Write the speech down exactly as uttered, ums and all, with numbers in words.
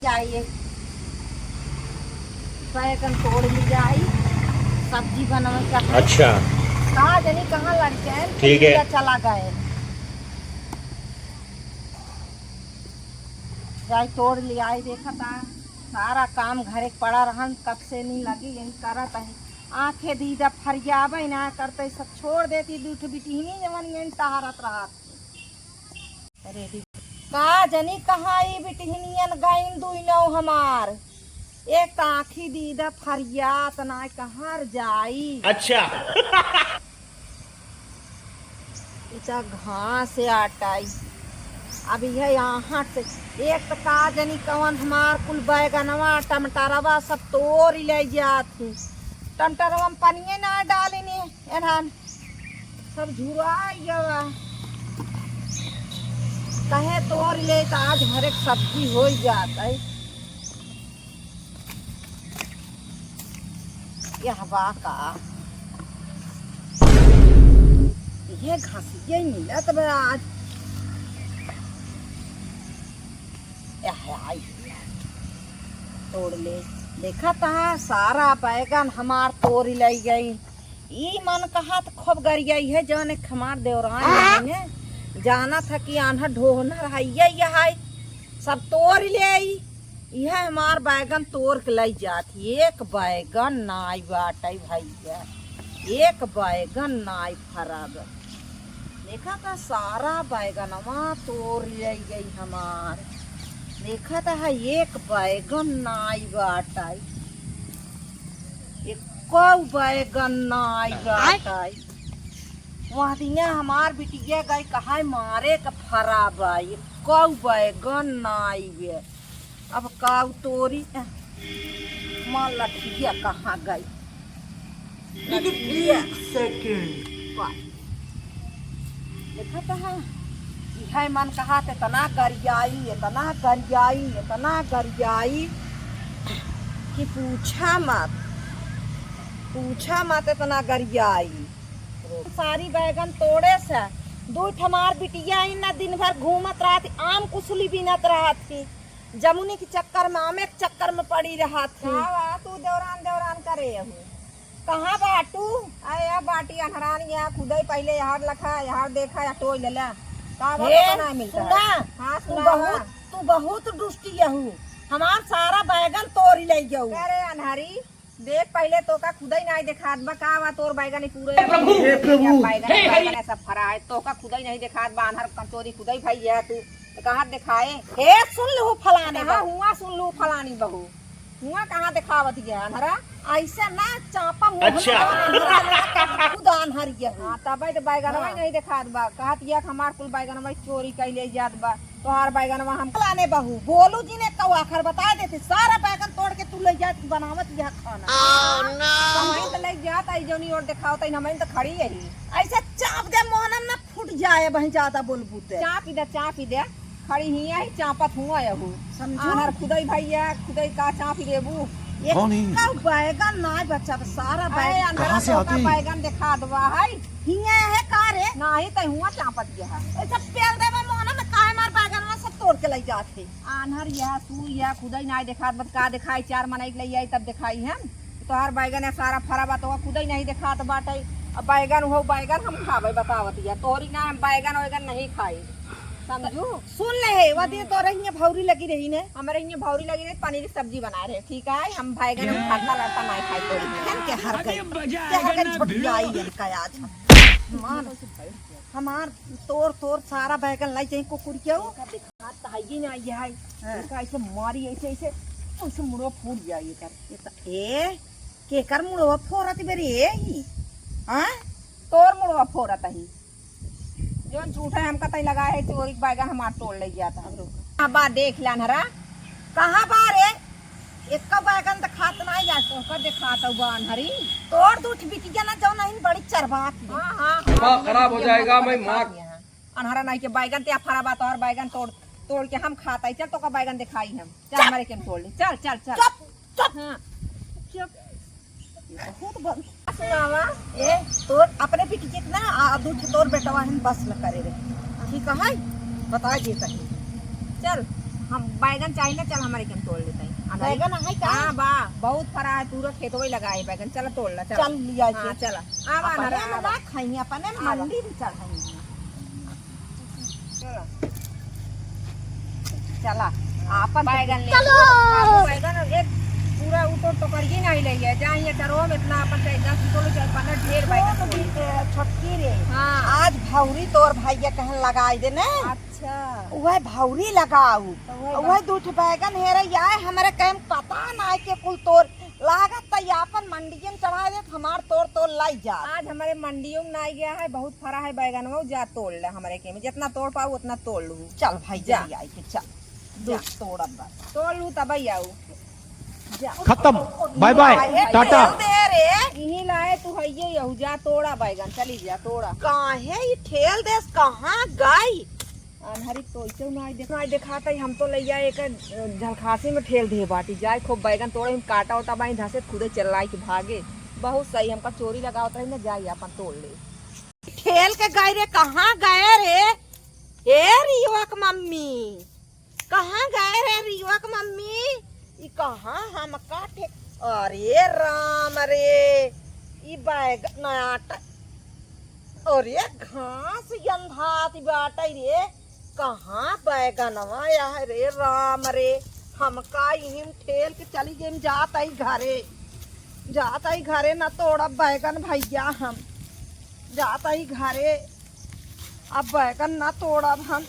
जाइए, बैगन तोड़ ली जाई, सब्जी बनावे का है। अच्छा। कहाँ जानी कहाँ लग गए, ठीक है। चला गए। जाई तोड़ ली आई, देखा था सारा काम घरे के पड़ा रहन, कब से नहीं लगी, यही करत है। आंखें दीदा फरियाबे ना करते, सब छोड़ देती, दूठ बिटिहनी जवन यही टहरत रहत। अरे रे, का जनी कहाँ ई बिटिहनियन गइन दुइनौ हमार। एक त आँखी दीदा फरियात ना कहाँ जाई। अच्छा। इता घास आटाई। अब यह यहाँ से एक त का जनी कवन हमार कुल बैगनवा, टमटरवा सब तोड़ ले जात ही। टमटरवा में पनिये ना डालिनी। एनहन सब झुराई गवा। कहे तोड़ ले त आज हर एक सब्जी हो जात है। यह बा का? ये घसिये मिलत बा आज। यह आई। तोड़ ले। देखा तहा सारा बैगन हमार तोड़ लई गई। ई मन कहा त खूब गरियाई है, जौन एक हमार देवरान है ने, जाना था कि आन्हर ढोहनर है, ये, ये है, सब तोड़ ले आई। यह हमार बैगन तोड़ के लई जात ही। एक बैगन नाई बाटई भैया, एक बैगन नाई फरब। देखा था सारा बैगनवा तोड़ ले गई हमार। देखा था है एक बैगन नाई बाटई, एको बैगन नाई बाटई। वह दिया हमार बिटिया गई कहाई मारे का फराब आई, एको बैगन नाई बे। अब काऊ तोरी, माँ लठिया कहाँ गई? लठिया। एक सेकंड। वाह। देखत है, इहे मन कहा त इतना गरियाई, इतना गरियाई, इतना गरियाई कि पूछा मत, पूछा मत, इतना गरियाई। सारी बैगन तोड़े से, दू ठमार बिटिया ही ना दिन भर घूमत रहत, आम कुसुली बीनत रहत ही। जमुनी के चक्कर में, आमे के चक्कर में पड़ी रहत ही। का बा, तू देवरान देवरान करे हूँ? कहाँ बाटू? अरे, यह बाटी अनहरान, यह खुदई पहिले यहार लखा, यहार देखा, या टोई लेला। का बा, हे, पता नहीं मिलता है। सुना, हाँ, तू सुना बहुत, बा। तू बहुत दुष्टी यहू। हमार सारा बैगन तोरी ले गऊ। अरे अनहरी, देख पहिले तोका खुदई नहीं देखात बा, का बा तोर बैगन ही पूरे हे प्रभु! हे प्रभु! बैगन, हे हरि! बैगन सब फरा है, तोका खुदई नहीं देखात बा, अनहर कचोरी खुदई भई है तू। त कहाँ देखाए? हे, सुन लू फलाने कहाँ बा। हुआ सुन लू फलानी बहू? हुआ कहाँ देखावत ये अनहरा? ऐसे ना चापा मुँह अच्छा। में अनहरा ना कर, खुद अनहर ये हो। हाँ, तबे तो बैगनवा हाँ। नहीं देखात बा। कहत ये कि हमार कुल बैगनवा चोरी कई ले जात बा। तोहार बैगनवा हम फलाने बहू, बोलू जी ने कऊ आखर बता देते, सारा बैगन तोड़ के तू ले जात बनावत यह खाना। Oh, no! हमइन तो ले जात आई जौनी और देखावत आई, हमइन तो खड़ी यही। ऐसे चाप दे मोहनम ना फूट जाए, वहीं ज्यादा बोलबू ते। चाप ही दे, चाप ही दे। खड़ी हियाँ ही चापत हुआ यहू। समझू? आनर खुदई भैया, खुदई का चाप ही देबू। एक कौन ही? का बैगन ना बचा, सारा अरे, बैगन। अंदर कहाँ से तो आते का हैं? बैगन देखा दवा है। हियाँ है का रे? नाही, तै हुआ चापत गया है। ऐसा पेल देबे मोहना में काहे मार बैगनवा सब तोड़ के लई जात है। आन्हर यह, सू यह, खुदई नाही देखात, बत का देखाई, चार मनई के लई आई तब देखाई हम। तोहार बैगन है सारा फरा बा, तोका खुदई नहीं देखात बाटे। अब बैगन हो, बैगन हम खाबे, बतावत या। तोरी ना हम बैगन वैगन नहीं खाई, समझू? सुन ले हे, वह दिन तोरे हियाँ भौरी लगी रही ने। हमरे हियाँ भौरी लगी रही, पनीर की सब्जी बनाए रहे, ठीक है? हम बैगन, हम भरता लड़ता नहीं खाई तोरी। हम के हर गई, के हर गई, छोटी आई है का आज। मान, हमार तोर, तोर सारा बैगन लाई जाई कुकुर के हो। हाँ, त हइये ना, ये है। हाँ। इनका ऐसे मारी, ऐसे, ऐसे, ऐसे मुड़वा फूट जाए एकर। ये त, ए, केकर मुड़वा फोरत बे रे, ए, ई? हाँ? तोर मुड़वा फोरत ही। जौन झूठा हमका तई लगा है, चोरी के बैगन हमार तोड़ ले गया था। अब बा देख ला अनहरा। कहाँ बा रे? एक्का बैगन देखात नाई जाए, तोहका देखात बा अनहरी। तोड़ दूठ बिटिया ना, जौन अहिन बड़ी चरवात है। हाँ, हाँ, दिमाग हाँ, खराब हो जाएगा, मैं मार। अनहरा नाई के बैगन ते फरा बा, तोहर बैगन तोड़, तोड़ के हम खात आई। चल, तोका बैगन देखाई हम। चल, चुप। हमारे के हम तोड़ ले। चल, चल, चल। चुप, चुप। हाँ। चुप। बहुत बन-, सुनावा। ए, तोर अपने बिटिया के ना, आ, दू ठे तोर बेटवा हन, बस न करे रे। ठीक है? बता देता है। चल। हम बैगन चाहिए ना, चल हमरे के हम तोड़ लेते हैं। बैगन है का? हाँ बा, बहुत फरा है, पूरा खेतवे लगा है बैगन। चला तोड़ ला, चला। चल लिया हाँ, के। चला। आवा ना, अपने आवा। ना खाई, अपने आवा। मंडी में चढ़ाई। चला। चला, आपन बैगन ले। चलो। बाबू बैगन एक पूरा उ तो टोकरिए नहीं ले गया। जा ये चरो में इतना अपन चाहे दस किलो चाहे पन्द्रह ढेर बैगन छोट तोड़। भी, ए, छोटकी रे। हाँ। आज भौरी तोर भैया कहन लगाई दे ने। अच्छा। वह भौरी लगाऊ। तो वह वह बा- दू ठे बैगन हेरे आए, हमरे कहे में पता ना है के कुल तोर लागत त ये आपन मंडियन चढ़ा दे, हमार तोर तोर लाई जा। आज हमारे मंडियों में ना गया है, बहुत फरा है बैगन, वो जा तोड़ ले हमरे के में, जितना तोड़ पाऊ उतना तोड़ लू। चल भाई, जा। जल्दी आई के चल। जा। दूध तोड़ब बा। तोड़ लू तब आऊ। जा। खत्म। Bye bye. अरे, टाटा। ठेल दे रे। यही लाए तू हइये यहू, जा तोड़ा बैगन, चली जा तोड़ा। काहे ई ठेल देस, कहाँ गई? अनहरी तो ऐसे ना देख, ना देखाता ही, हम तो लइया एक झलखासी में ठेल दे बाटी, जाए खूब बैगन तोड़े, हम काटा ओटा बाई धसे खुदे चलाई के भागे। बहुत सही, हमका चोरी लगावत रही ना, जाई आपन तोड़ ले। ठेल के गए रे, कहाँ गए रे? ए रियुआ के मम्मी, कहाँ गए रे रियुआ के मम्मी? ई कहाँ हमका ठे-, अरे राम रे, ई बैगन आटा, अरे घास गंधात बाटे रे, कहाँ बैगनवा है रे राम रे? हमका इहिम ठेल के चली गई, जात आई घरे, जात आई घरे, न तोड़ब बैगन भैया हम, जात आई घरे। अब बैगन ना तोड़ब हम,